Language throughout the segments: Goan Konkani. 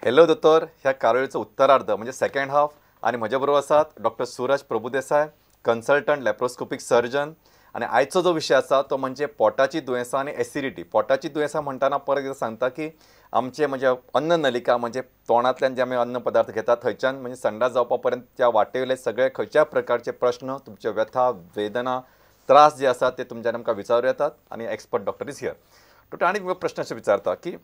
हॅलो दोतोर ह्या कार्यावळीचो उत्तरार्ध म्हणजे सेकंड हाफ आनी म्हज्या बरोबर आसात doctor Suraj Prabhudesai, consultant laparoscopic surgeon. आनी आयचो जो विशय आसा तो म्हणजे पोटाची दुयेंसां आनी एसिडिटी. पोटाची दुयेंसां म्हणटाना परत एकदां सांगता की आमचे म्हणजे अन्न नलिका म्हणजे तोंडांतल्यान जे आमी अन्न पदार्थ घेतात थंयच्यान म्हणजे संडास जावपा पर्यंत त्या वाटेवयले सगळे खंयच्याय प्रकारचे प्रश्न, तुमचे व्यथा, वेदना, त्रास जे आसात ते तुमच्यान आमकां विचारूं येतात आनी expert doctor is here. Doctor, आनी प्रश्न अशें विचारता की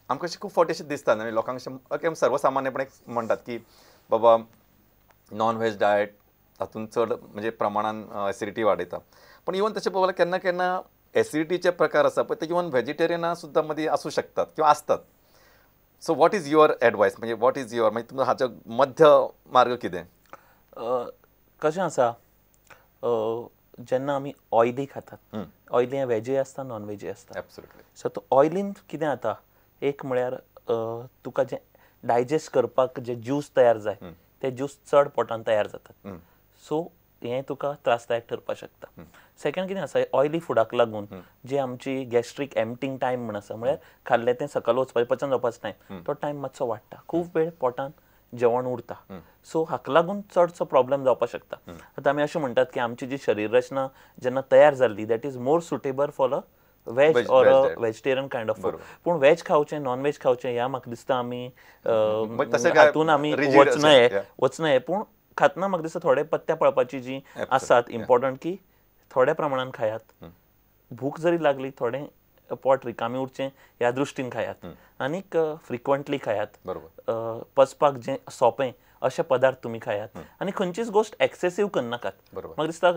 आमकां अशें खूब फावटी अशें दिसता आनी लोकांक अशें सर्वसामान्यपणे म्हणटात की बाबा नॉन व्हेज डायट तातूंत चड म्हणजे प्रमाणान एसिडिटी वाडयता. पण इवन तशें पळोवप केन्ना केन्ना एसिडिटीचे प्रकार आसा पळय ते इवन व्हेजिटेरियना सुद्दां मदीं आसूं शकतात किंवा आसतात. So what is your advice, म्हणजे what is your म्हणजे तुमचो हाचो मध्य मार्ग कितें? कशें आसा, जेन्ना आमी ऑयली खातात, ऑयली हें वेजय आसता नॉन वेजय आसता. एब्सोल्युटली. सो तो ऑयलीन कितें जाता, एक म्हळ्यार तुका जें डायजेस्ट करपाक जे ज्यूस तयार जाय ते ज्यूस चड पोटान तयार जातात. सो हें तुका त्रासदायक ठरपाक शकता. सेकंड कितें आसा, ऑयली फुडाक लागून जी आमची गॅस्ट्रीक एम्पटींग टायम म्हण आसा, म्हळ्यार खाल्लें तें सकयल वचपाचें पचन जावपाचो टायम, तो टायम मातसो वाडटा, खूब वेळ पोटान जेवण उरता. सो हाका लागून चडसो प्रॉब्लेम जावपाक शकता. आतां आमी अशें म्हणटात की आमची जी शरीर रचना जेन्ना तयार जाल्ली that is more suitable for a veg or a vegetarian kind of food. पूण वेज खावचें नॉन वेज खावचें ह्या म्हाका दिसता आमी हातून आमी वचना. पूण खातना म्हाका दिसता थोडे पथ्यां पळपाची जी आसात इम्पॉर्टंट की थोड्या प्रमाणान खायात, भूक जरी लागली थोडें पोट रिकामी उरचें ह्या दृश्टीन खायात, आनीक फ्रिक्वंटली खायात, पचपाक जें सोंपें अशे पदार्थ तुमी खायात आनी खंयचीच गोश्ट एक्सेसीव करनाकात. म्हाका दिसता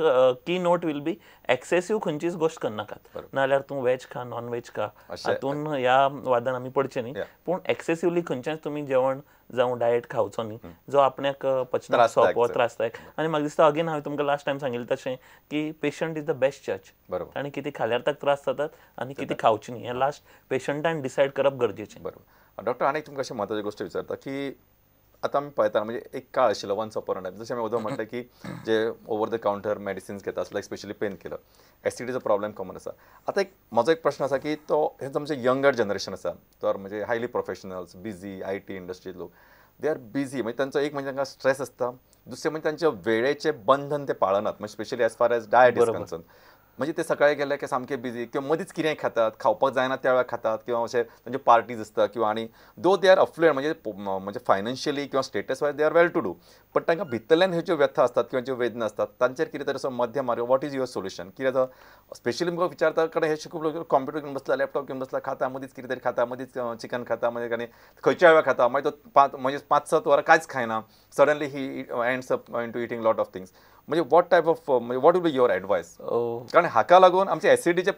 key note will be excessive खंयचीच गोश्ट करनाकात, नाजाल्यार तूं वेज खा नॉन वेज खा हातून ह्या वादान आमी पडचें न्ही. पूण एक्सेसिवली खंयचेंच तुमी जेवण जावं डायट खावचो न्ही जो आपल्याक पचनाक सोंपो त्रासदायक. आनी म्हाका दिसता अगेन हांवें तुमकां लास्ट टायम सांगिल्लें तशें की patient is the best judge. आनी कितें खाल्यार ताका त्रास जातात आनी कितें खावचें न्ही हें लास्ट पेशंटान डिसायड करप गरजेचें. बरोबर. डॉक्टर, आनी तुमकां अशें म्हत्वाची गोश्ट विचारता की आतां आमी पळयता म्हणजे एक काळ आशिल्लो वन्स अपॉन टायम, जशें आमी वोदोळ म्हटलें की जे ओवर the counter medicines घेता लायक स्पेशली पेन किलर, एसिडीचो प्रॉब्लेम कॉमन आसा. आतां एक म्हजो एक प्रश्न आसा की तो हे आमचें यंगर जनरेशन आसा तर म्हणजे highly professionals, busy IT industry लोक, they are busy, म्हणजे तांचो एक म्हणजे तांकां स्ट्रेस आसता, दुसरें म्हणजे तांच्या वेळेचें बंधन ते पाळनात, म्हणजे specially as far as diet is concern. म्हणजे ते सकाळी गेले की सामके बिजी किंवा मदींच कितें खातात, खावपाक जायना त्या वेळार खातात किंवा अशें तांच्यो पार्टीज आसता किंवा आनी दो they are affluent म्हणजे म्हणजे फायनान्शियली किंवा status wise they are well to do, पण तांकां भितरल्यान ह्यो ज्यो व्यथा आसतात किंवा ज्यो वेदना आसतात तांचेर कितें तरी असो मध्य मार्ग, what is your solution? कितें जाता स्पेशली तुमकां विचारता कारण हे खूब लोक कॉम्प्युटर घेवन बसला, लॅपटॉप घेवन बसला, खाता मदींच कितें तरी खाता, मदींच चिकन खाता, मागीर आनी खंयच्या वेळार खाता, मागीर तो पांच म्हणजे 5-7 वरां कांयच खायना, suddenly he ends up into eating lot of things. म्हणजे what type of म्हणजे what will be your advice? कारण हाका लागून आमचे एसिडीचे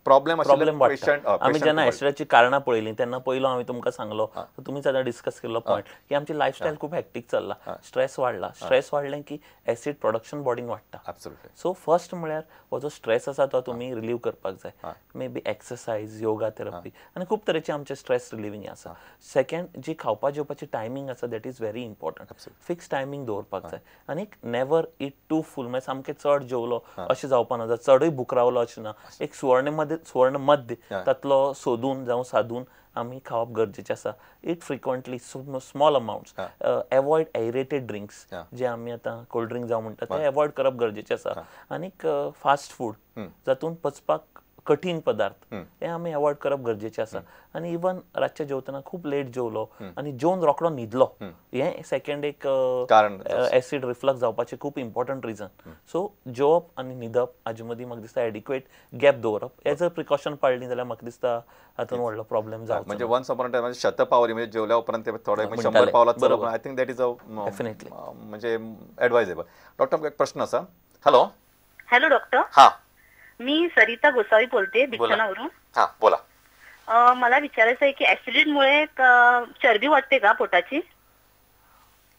प्रॉब्लेम वाडटा. आमी जेन्ना एसिडीची कारणां पळयलीं तेन्ना पयलो हांवें तुमकां सांगलो, तुमीच आतां डिस्कस केल्लो पॉयंट की आमची लायफस्टायल खूब हॅक्टीक चल्ला, स्ट्रेस वाडला, स्ट्रेस वाडलें की एसिड प्रोडक्शन बॉडीन वाडटा. सो फर्स्ट म्हळ्यार हो जो स्ट्रेस आसा तो तुमी रिलीव करपाक जाय, may be exercise, yoga therapy आनी खूब तरेचे आमचे स्ट्रेस रिलिवींग आसा. सेकंड जी खावपा जेवपाची टायमींग आसा that is very important, fix timing दवरपाक जाय आनी नेवर it to फूल, म्हणजे सामकें चड जेवलो अशें जावपा ना, चडूय भूक रावलो अशें ना, एक सुवर्ण मध्य तातलो सोदून जावं सादून आमी खावप गरजेचें आसा. Eat frequently, small amounts, avoid aerated drinks जे आमी आतां कोल्ड ड्रिंक जावं म्हणटा ते एवॉयड करप गरजेचें आसा. आनीक फास्ट फूड जातून पचपाक कठीण पदार्थ हे आमी एवॉयड करप गरजेचें आसा. आनी इवन रातचें जेवतना खूब लेट जेवलो आनी जेवन रोकडो न्हिदलो हें सेकंड एक एसिड रिफ्लक्स जावपाचें खूब इम्पॉर्टंट रिजन. सो जेवप आनी न्हिदप हाजे मदीं म्हाका दिसता एडिक्वेट गॅप दवरप, एज अ प्रिकॉशन पाळ्ळी जाल्यार म्हाका दिसता हातून व्हडलो प्रॉब्लेम जावचो. म्हणजे वन्स अपॉन टायम शतपावली म्हणजे जेवल्या उपरांत ते थोडे 100 पावलां चलप, I think that is a definitely म्हणजे एडवायजेबल. डॉक्टर, आमकां एक प्रश्न आसा. हॅलो. Hello doctor. हां, मी सरिता गोसावी बोलते भिक्षणावरून. हा बोला. मला विचारायचं आहे की ऍसिडिटीमुळे चरबी वाढते का पोटाची?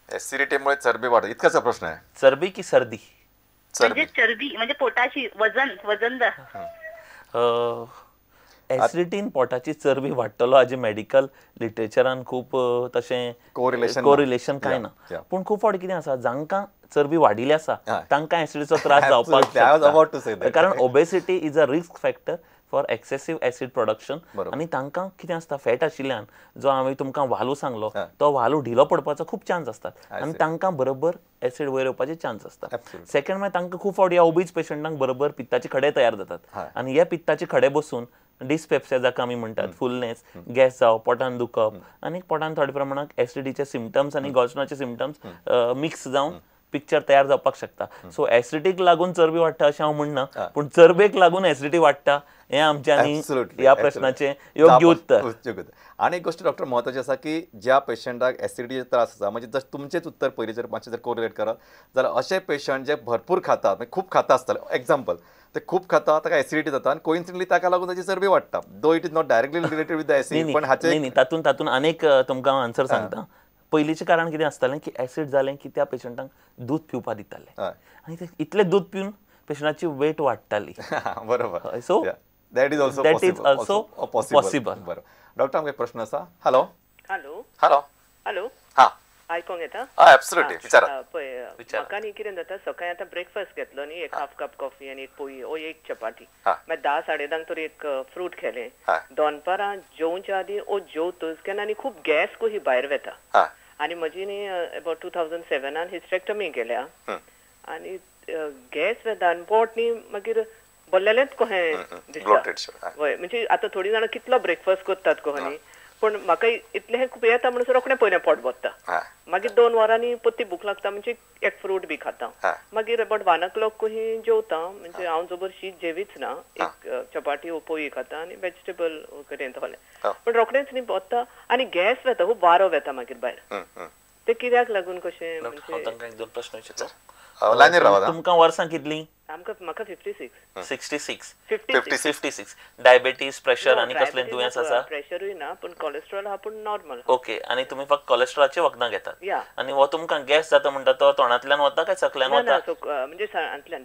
ऍसिडिटीमुळे चरबी वाढते इतकाचा प्रश्न आहे. चरबी की सर्दी? म्हणजे चरबी म्हणजे पोटाची वजन वजन. ऍसिडिटीन पोटाची चरबी वाडटलो हाजे मेडिकल लिटरेचरान खूब तशें कोरिलेशन कांय ना, पूण खूब फावटी कितें आसा जांकां चरबी वाडिल्ली आसा तांकां ऍसिडीचो त्रास जावपाक शकता, कारण obesity is a risk factor for excessive acid production. आनी तांकां कितें आसता फॅट आशिल्ल्यान जो हांवें तुमकां वालो सांगलो तो वालो ढिलो पडपाचो खूब चान्स आसतात आनी तांकां बरोबर एसिड वयर येवपाचे चान्स आसता. सेकंड म्हळ्यार तांकां खूब फावटी ह्या ओबीज पेशंटांक बरोबर पित्ताचे खडे तयार जातात आनी हे पित्ताचे खडे बसून डिस्पेप्सिया जाका आमी म्हणटात, फुलनेस, गॅस जावप, पोटान दुखप आनी पोटान थोड्या प्रमाणात एसिडीचे सिमटम्स आनी गॉलस्टोनाचे सिमटम्स मिक्स जावन पिक्चर तयार जावपाक शकता. सो एसिडिटीक लागून चरबी वाडटा अशें हांव म्हणना, पूण चरबेक लागून एसिडिटी वाडटा हें आमच्यांनी ह्या प्रश्नाचें योग्य उत्तर. आनी एक गोश्ट डॉक्टर म्हत्वाची आसा की ज्या पेशंटाक एसिडिटीचे त्रास आसा म्हणजे जर तुमचेच उत्तर पयलीं जर मातशें जर कोरिलेट करत जाल्यार अशे पेशंट जे भरपूर खातात, खूब खाता आसतले, एग्जाम्पल ते खूब खाता ताका एसिडिटी जाता आनी कोइन्सिडेंटली ताका लागून ताची चरबी वाडटा, though it is not directly related with the acid. पण हाचे न्ही तातूंत तातूंत आनीक तुमकां आन्सर सांगता. पयलींचें कारण कितें आसतालें की एसिड जालें की त्या पेशंटांक दूद पिवपाक दिताले आनी ते इतलें दूद पिवन पेशंटाची वेट वाडटाली. बरोबर. So that is also possible. बरोबर. डॉक्टर आमकां एक प्रश्न आसा. हॅलो हॅलो हॅलो हॅलो हां आयकोंक येता? हय, एब्सोल्युटली. विचारा. पळय म्हाका न्ही कितें जाता, सकाळी आतां ब्रेकफास्ट घेतलो न्ही, एक हाफ कप कॉफी आनी एक पोळी ओ एक चपाती, मागीर 10 साडे 10 तरी एक फ्रूट खेलें, दनपारां जेवच्या आदीं ओ जेवतच केन्ना आनी खूब गॅस कशी भायर वता. आनी म्हजी न्ही अबावट 2007 हिस्ट्रेक्टमी केल्या आनी गॅस वता आनी पोट न्ही मागीर भरलेलेंच कशें दिसता. हय, म्हणजे आतां थोडीं जाणां कितलो ब्रेकफास्ट करतात कहो न्ही, पूण म्हाका इतलें खूब येता म्हणसर रोखडें पयलें पोट भरता, मागीर 2 वरांनी परती भूक लागता, म्हणजे एक फ्रूट बी खाता, मागीर अबावट 1 o'clock कशी जेवता. म्हणजे हांव जबर शीत जेवीच ना, एक चपाटी ओ पोळी खाता आनी वेजिटेबल कितें तसलें, पूण रोखडेंच न्ही भरता आनी गॅस वता, खूब वारो वता मागीर भायर. ते कित्याक लागून कशें? म्हणजे दोन प्रश्न विचारता. लायनीर रावा. तुमकां वर्सां कितलीं? आमकां म्हाका 56. 66 56. डायबेटीस, प्रेशर आनी कसलें दुयेंस आसा? प्रेशरूय ना, पूण कोलेस्ट्रॉल आहा, पूण नॉर्मल. ओके. आनी तुमी फक्त कोलेस्ट्रॉलाची वखदां घेतात आनी हो तुमकां गॅस जाता म्हणटा तो तोंडांतल्यान वता काय सकल्यान वता? म्हणजे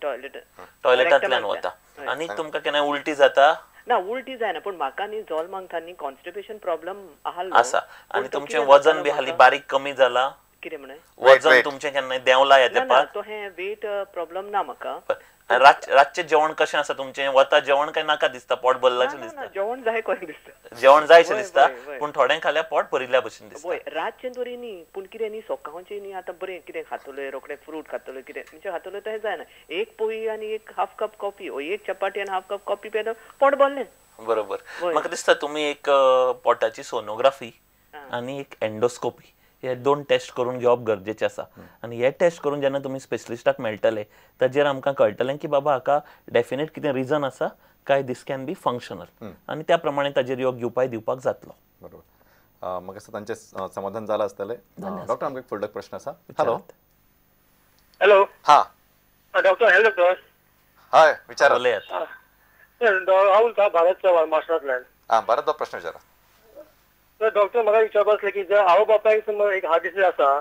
टॉयलेट टॉयलेटांतल्यान वता. आनी तुमकां केन्ना उलटी जाता? ना, उलटी जायना, पूण म्हाका न्ही जल्माक न्ही कॉन्स्टिपेशन प्रॉब्लम आसा. आनी तुमचें वजन बी हालीं बारीक कमी जाला? कितें म्हणून वजन तुमचें केन्ना देंवला ह्या तेंपार? तो हें वेट प्रॉब्लम ना म्हाका. रातचें जेवण कशें आसा तुमचें? वता जेवण काय नाका दिसता? पोट भरलाशें दिसता? जेवण जाय कशें दिसता, जेवण जायशें दिसता, पूण थोडें खाल्यार पोट भरिल्ल्या भशेन दिसता. वय, रातचें तरी न्ही, पूण कितें न्ही सकाळचें न्ही आतां बरें कितें खातलें, रोखडें फ्रूट खातलें, कितें म्हणजे खातलें तशें जायना. एक पोळी आनी एक हाफ कप कॉफी, एक चपाटी आनी हाफ कप कॉफी पियेलो पोट भरलें. बरोबर. म्हाका दिसता तुमी एक पोटाची सोनोग्राफी आनी एक एंडोस्कोपी हे 2 टेस्ट करून घेवप गरजेचें आसा. आनी हे टेस्ट करून जेन्ना तुमी स्पेशलिस्टाक मेळटले ताजेर आमकां कळटलें की बाबा हाका डेफिनेट कितें रिजन आसा काय दीस can be functional, आनी त्या प्रमाणे ताजेर योग्य उपाय दिवपाक जातलो. बरोबर. म्हाका दिसता तांचें समाधान जालां आसतलें. डॉक्टर आमकां एक फुडलो प्रश्न आसा. हॅलो हॅलो हां डॉक्टर. Hello doctor. हय, विचारा. हांव उलयतां भारत चव्हाण महाराष्ट्रांतल्यान. आं, भारत प्रश्न विचारा. तर डॉक्टर म्हाका विचारपाक आसलें की जर आवय बापायक समज एक हार्ट डिसीज आसा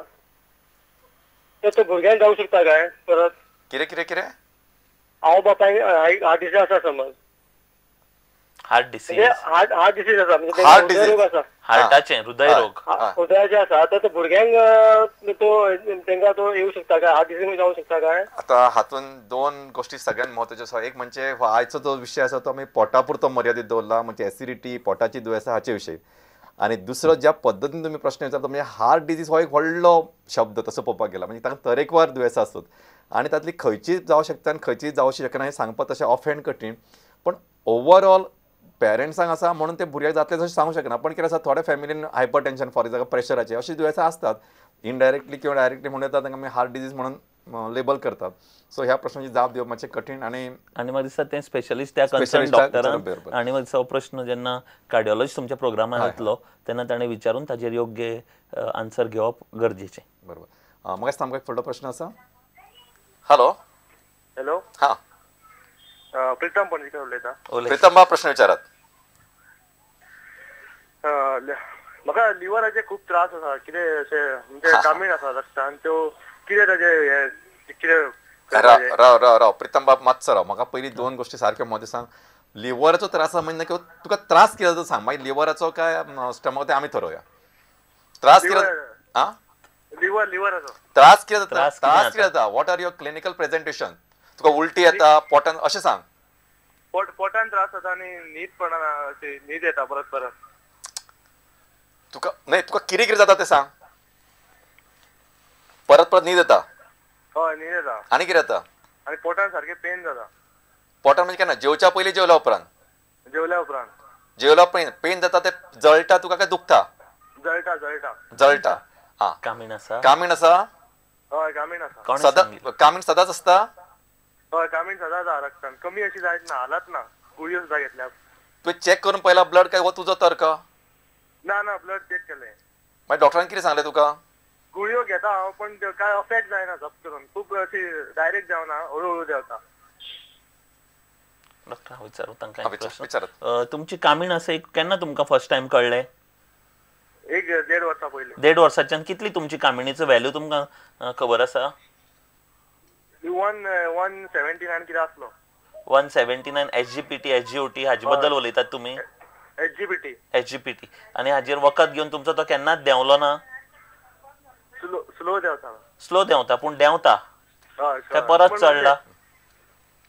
तर तो भुरग्यांक जावंक शकता काय परत? कितें कितें कितें? आवय बापायक हार्ट डिसीज आसा समज, हार्ट डिसीज, हार्ट डिसीज आसा, म्हणजे हृदयरोग आसा, हार्टाचें हृदयरोग, हृदयाचें आसा, तर भुरग्यांक तो तांकां तो येवं शकता काय? हार्ट डिसीज जावंक शकता काय? आतां हातूंत 2 गोश्टी सगळ्यांत म्हत्वाच्यो आसा. एक म्हणजे आयचो जो विशय आसा तो आमी पोटा पुरतो मर्यादीत दवरला, म्हणजे एसिडिटी, पोटाची दुयेंसां हाचे विशयी. आनी दुसरो ज्या पद्दतीन तुमी प्रश्न विचारता म्हणजे हार्ट डिजीज हो एक व्हडलो शब्द तसो पळोवपाक गेला, म्हणजे ताका तरेकवार दुयेंसां आसतात आनी तातली खंयची जावं शकता आनी खंयची जावं शकना हें सांगपाक तशें ऑफ हँड कठीण. पूण ओवरऑल पेरंट्सांक आसा म्हणून ते भुरग्याक जातलें तशें सांगूंक शकना. पण कितें आसा, थोड्या फॅमिलीन हायपर टेंशन फॉर एक्झाम्पल प्रेशराचें अशीं दुयेंसां आसतात इनडायरेक्टली किंवा डायरेक्टली म्हणून येता, तांकां आमी हार्ट डिजीज म्हणून लेबल करतात. सो ह्या प्रश्नाची जाप दिवप मातशें कठीण. आनी आनी म्हाका दिसता तें स्पेशलिस्ट त्या कन्सर्न डॉक्टरान, आनी म्हाका दिसता हो प्रश्न जेन्ना कार्डियोलॉजिस्ट तुमच्या प्रोग्रामान येतलो तेन्ना ताणें विचारून ताजेर योग्य आन्सर घेवप गरजेचें. बरोबर. म्हाका दिसता आमकां एक फुडलो प्रश्न आसा. हॅलो हॅलो हां, प्रितम पणजीकर उलयता. प्रितम बाब प्रश्न विचारात. म्हाका लिवराचे खूब त्रास आसा, कितें अशें म्हणजे कामीण आसा रक्तान, त्यो कितें ताजें हें कितें? राव राव राव प्रितम बाब मातसो राव, म्हाका पयलीं 2 गोश्टी सारक्यो म्हत्वाच्यो सांग. लिवराचो त्रास आसा म्हणजे तुका त्रास कितें जाता सांग, मागीर लिवराचो काय स्टमक ते आमी थरोवया. त्रास कितें? आं, लिवर लिवराचो त्रास कितें जाता? त्रास कितें जाता? What are your clinical presentation? तुका उलटी येता, पोटान, अशें सांग. पोटान त्रास जाता आनी न्हीद पडना, अशी न्हीद येता परत परत. तुका नाही, तुका कितें कितें जाता तें सांग. परत परत न्हीद येता? हय न्हीद येता. आनी कितें जाता? आनी पोटान सारकें पेन जाता. पोटान म्हणजे केन्ना, जेवच्या पयलीं जेवल्या उपरांत? जेवल्या उपरांत. जेवल्या पेन पेन जाता ते जळटा तुका काय दुखता? जळटा जळटा. जळटा. आं, कामीण आसा? कामीण आसा? हय कामीण आसा. सदा कामीण सदांच आसता? हय कामीण सदांच आसा रक्तान, कमी अशी जायत ना, हालत ना, गुळयो सुद्दां घेतल्या. तुवें चॅक करून पळयला ब्लड काय हो तुजो तर्क? ना ना, ब्लड चॅक केलें. मागीर डॉक्टरान कितें सांगलें तुका? गुळयो घेता हांव पण काय अफेक्ट जायना जप करून, खूब अशी डायरेक्ट देंवना, हळू हळू देंवता. डॉक्टर हांव विचारू तांकां एक प्रश्न. तुमची कामीण आसा केन्ना तुमकां फर्स्ट टायम कळ्ळें? एक 1.5 वर्सां पयलीं. 1.5 वर्साच्यान कितली तुमची कामिणीचो व्हॅल्यू तुमकां खबर आसा? 179 कितें आसलो. 179 SGPT SGOT हाजे बद्दल उलयतात तुमी? SGPT. SGPT. आनी हाजेर वखद घेवन तुमचो तो केन्नाच देंवलो ना? स्लो देंवता. स्लो देंवता पूण देंवता काय परत चडला?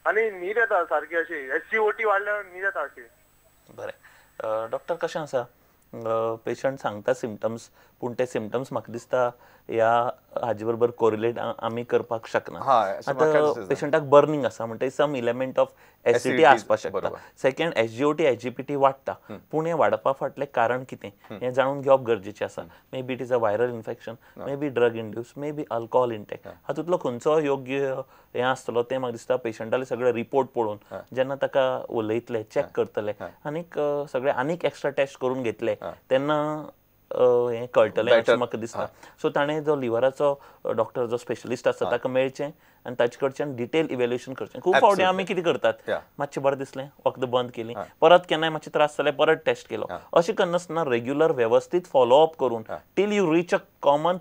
आनी न्हीद येता सारकी अशी, SGOT वाडल्यार न्हीद येता अशी. बरें डॉक्टर, कशें आसा पेशंट सांगता सिमटम्स, पूण ते सिमटम्स म्हाका दिसता ह्या हाजे बरोबर कोरिलेट आमी करपाक शकना. आतां पेशंटाक बर्निंग आसा म्हणटकीर सम इलेमेंट ऑफ एसिडिटी आसपाक शकता. सेकंड SGOT SGPT वाडटा, पूण हें वाडपा फाटलें कारण कितें हें जाणून घेवप गरजेचें आसा. Maybe it is a viral infection, maybe drug induce, maybe alcohol intake, हातूंतलो खंयचो योग्य हें आसतलो तें म्हाका दिसता पेशंटाले सगळे रिपोर्ट पळोवन जेन्ना ताका उलयतले, चॅक करतले आनीक सगळे आनीक एक्स्ट्रा टेस्ट करून घेतले तेन्ना हें कळटलें अशें म्हाका दिसता. सो ताणें जो लिवराचो डॉक्टर जो स्पेशलिस्ट आसा ताका मेळचें आनी ताचे कडच्यान डिटेल इव्हॅल्युएशन करचें. खूब फावटी आमी कितें करतात, मातशें बरें दिसलें वखद बंद केली, परत केन्नाय मातशें त्रास जाले परत टेस्ट केलो, अशें करनासतना रेग्युलर वेवस्थीत फॉलोअप करून till you reach a common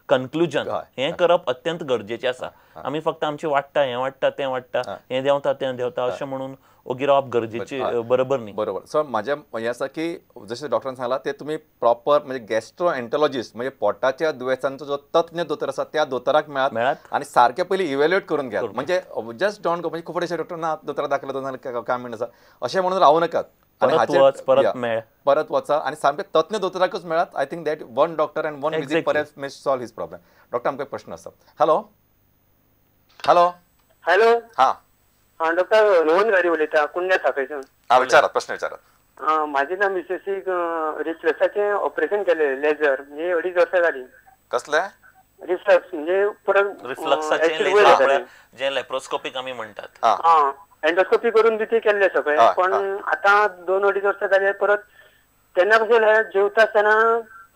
conclusion हें करप अत्यंत गरजेचें आसा. आमी फक्त आमचें वाडटा हें वाडटा तें वाडटा हें देंवता तें देंवता अशें म्हणून ओगी रावप गरजेचें बरोबर न्ही. बरोबर. सो म्हाजें हें आसा की जशें डॉक्टरान सांगलां तें तुमी प्रॉपर म्हणजे गॅस्ट्रोएन्टोलॉजिस्ट म्हणजे पोटाच्या दुयेंसांचो जो तज्ञ दोतोर आसा त्या दोतोराक मेळात आनी सारकें पयलीं इव्हॅल्युएट करून घेयात. म्हणजे जस्ट don't go, म्हणजे खूब अशे डॉक्टर ना दोतोराक दाखयला दोन काय म्हणून आसा अशें म्हणून रावू नाकात. परत मेळ, परत वचा आनी सामकें तज्ञ दोतोराकूच मेळात. I think that one doctor and one visit perhaps may solve his problem. Doctor आमकां एक प्रश्न आसा. Hello hello hello. हां हां डॉक्टर, रोहन घारी उलयता कुंड्या सापेसून. हां विचारात, प्रश्न विचारात. म्हाजें ना मिसेसीक रिफ्लक्साचें ऑपरेशन केलें लेजर, म्हणजे 2.5 वर्सां जालीं. कसलें? रिफ्लक्स म्हणजे परत रिफ्लक्साचें लेजर जें लॅप्रोस्कोपीक आमी म्हणटात. हां, एंडोस्कोपी करून बी ते केल्ले सगळे, पण आतां 2-2.5 वर्सां जाली परत तेन्ना कशें जेवता आसतना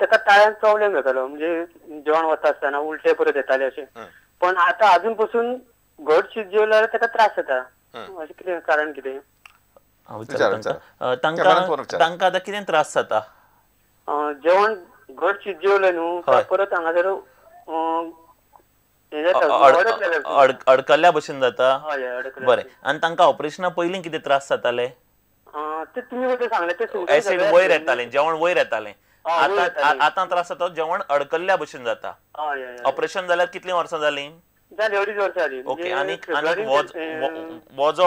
ताका ताळ्यांत प्रॉब्लेम जातालो, म्हणजे जेवण वता आसतना उलटे परत येताले अशें. पण आतां अजून पसून घट शीत जेवल्यार जाल्यार ताका त्रास जाता, अशें कितें कारण कितें? तांकां आतां कितें त्रास जाता? जेवण घट शीत जेवलें न्हू परत हांगासर अडकल्ल्या भशेन जाता. बरें, आनी तांकां ऑपरेशना पयलीं कितें त्रास जाताले? एसिड वयर येतालें, जेवण वयर येतालें. आतां त्रास जाता जेवण अडकल्ल्या भशेन जाता. ऑपरेशन जाल्यार कितलीं वर्सां जालीं? ओके. आनीक वजो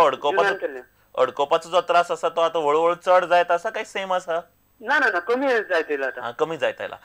अडकोवपाचो जो त्रास आसा तो आतां हळू हळू चड जायत आसा काय सेम आसा? ना ना, कमी जायत आयला. कमी जायत आयला.